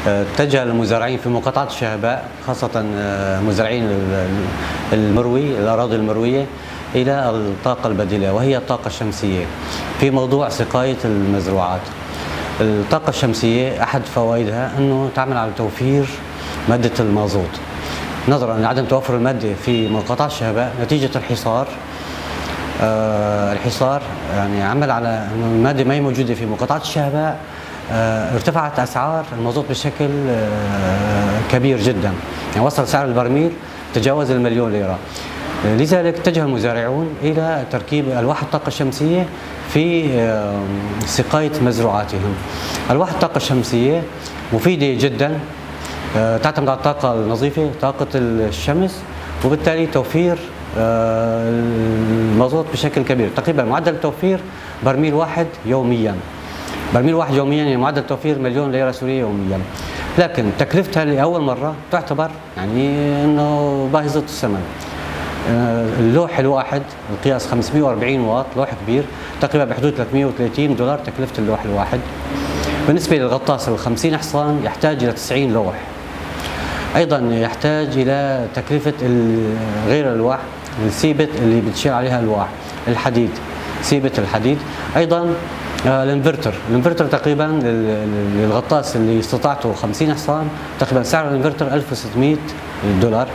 اتجه المزارعين في مقاطعة الشهباء، خاصة مزارعين المروي، الأراضي المروية، إلى الطاقة البديلة وهي الطاقة الشمسية في موضوع سقاية المزروعات. الطاقة الشمسية أحد فوائدها أنه تعمل على توفير مادة المازوت، نظرا لعدم توفر المادة في مقاطعة الشهباء نتيجة الحصار. الحصار يعني عمل على أنه المادة ما هي موجودة في مقاطعة الشهباء. ارتفعت أسعار المازوت بشكل كبير جدا، يعني وصل سعر البرميل تجاوز 1,000,000 ليرة. لذلك اتجه المزارعون إلى تركيب ألواح الطاقة الشمسية في سقاية مزروعاتهم. ألواح الطاقة الشمسية مفيدة جدا، تعتمد على الطاقة النظيفة، طاقة الشمس، وبالتالي توفير المازوت بشكل كبير. تقريبا معدل التوفير برميل واحد يوميا، برميل واحد يوميا يعني معدل توفير 1,000,000 ليرة سورية يوميا. لكن تكلفتها لأول مرة تعتبر يعني أنه باهظة الثمن. اللوح الواحد القياس 540 واط، لوح كبير، تقريبا بحدود 330 دولار تكلفة اللوح الواحد. بالنسبة للغطاس ال 50 حصان يحتاج إلى 90 لوح. أيضا يحتاج إلى تكلفة غير الألواح، السيبت اللي بتشيل عليها ألواح الحديد، سيبت الحديد. أيضا الانفرتر تقريبا للغطاس اللي استطاعته 50 حصان تقريبا سعر الانفرتر 1600 دولار.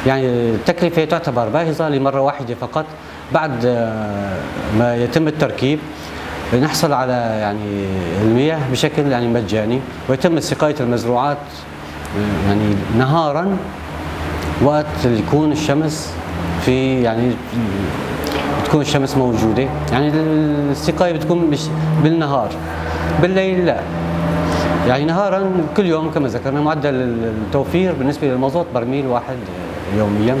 يعني التكلفة تعتبر باهظة لمرة واحدة فقط. بعد ما يتم التركيب نحصل على يعني المياه بشكل يعني مجاني، ويتم سقاية المزروعات يعني نهارا وقت اللي يكون الشمس في، يعني تكون الشمس موجودة، يعني السقاية بتكون مش بالنهار، بالليل لا. يعني نهارا كل يوم كما ذكرنا معدل التوفير بالنسبة للمازوت برميل واحد يوميا.